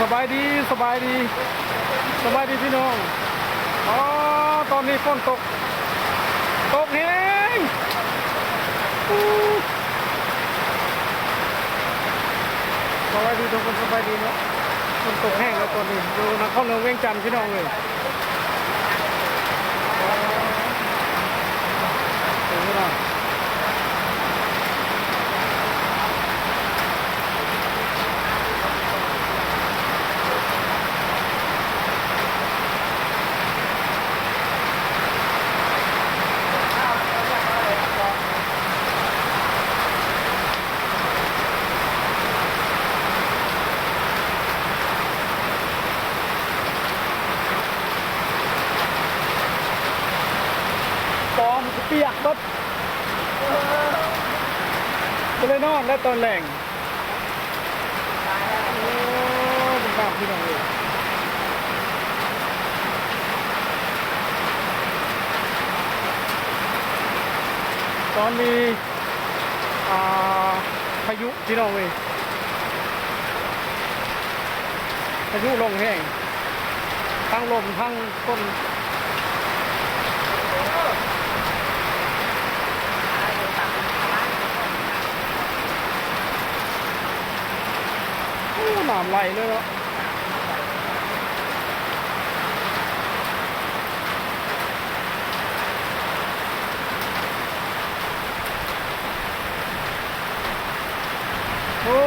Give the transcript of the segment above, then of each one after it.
ສະບາຍດີ ສະບາຍດີ ສະບາຍດີພີ່ນ້ອງ. ອໍ ຕອນນີ້ຝົນຕົກ ຕົກແຮງ. ສະບາຍດີທຸກຄົນ ສະບາຍດີເນາະ. ຝົນຕົກແຮງແລ້ວຕອນນີ້ ຢູ່ນະຄອນຫຼວງວຽງຈັນພີ່ນ້ອງເອີຍ. ປອມກະປຽກເບິດ ບໍ່ໄດ້ນອນແລ້ວຕອນແລງ. ໂອ້ ມັນໜາວພີ່ນ້ອງເອີຍ ຕອນນີ້ ອ່າ ພາຍຸພີ່ນ້ອງເອີຍ ພາຍຸລົງແຮງ ທັງລົມທັງຝົນ. ໂອ້ ນ້ຳໄຫຼເລີຍເນາະ. ໂອ້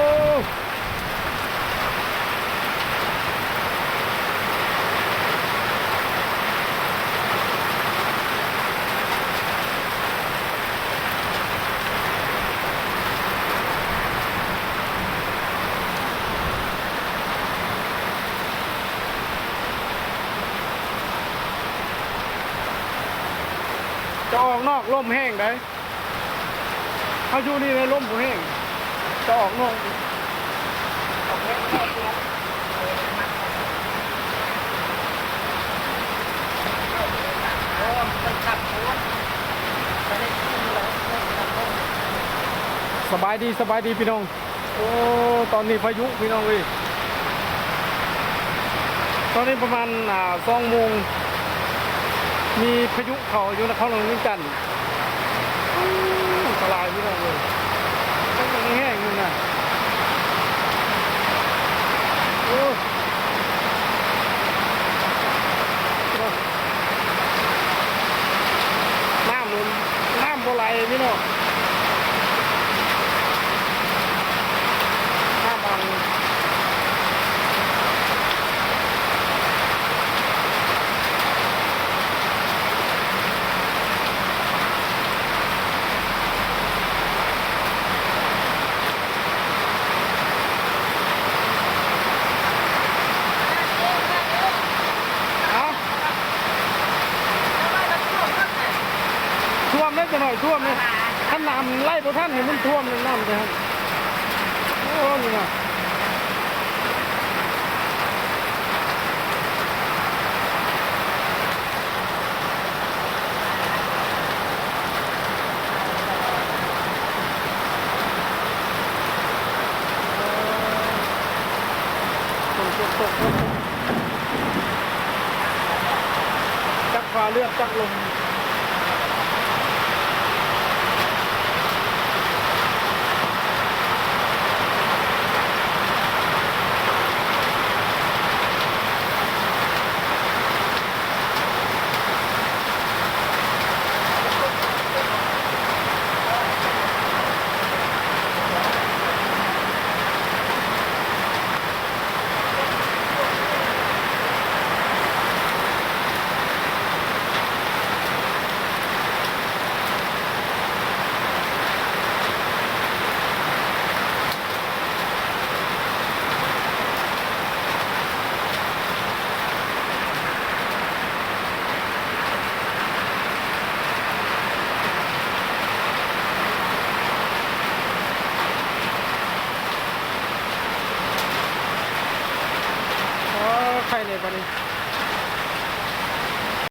ຈະອອກນອກລົມແຮງໃດ. ເຮົາຢູ່ນີ້ແລ້ວລົມບໍ່ແຮງ ຈະອອກນອກ. ສະບາຍດີ ສະບາຍດີພີ່ນ້ອງ. ໂອ້ ຕອນນີ້ພາຍຸພີ່ນ້ອງເອີຍ ຕອນນີ້ປະມານ ອ່າ ສອງໂມງ ມີພາຍຸເຂົ້າຢູ່ນະຄອນຫຼວງວຽງຈັນ. ໂອ້ ອັນຕະລາຍພີ່ນ້ອງເອີຍ ລົມແຮງໆຢູ່ນະ. ໂອ້ ນ້ຳ ນ້ຳບໍ່ໄຫຼພີ່ນ້ອງ ນ້ຳອັ່ງ. ຖ້ວມແລ້ວ ຈັກໜ້ອຍຖ້ວມແລ້ວ ຄັນນ້ຳໄຫຼບໍ່ທັນໃຫ້ມັນຖ້ວມ ນ້ຳແຕ່ ໂອ້ ນີ້ນະ. ຝົນຕົກ ຝົນຕົກ ຈັກຟ້າເຫຼືອດ ຈັກລົມ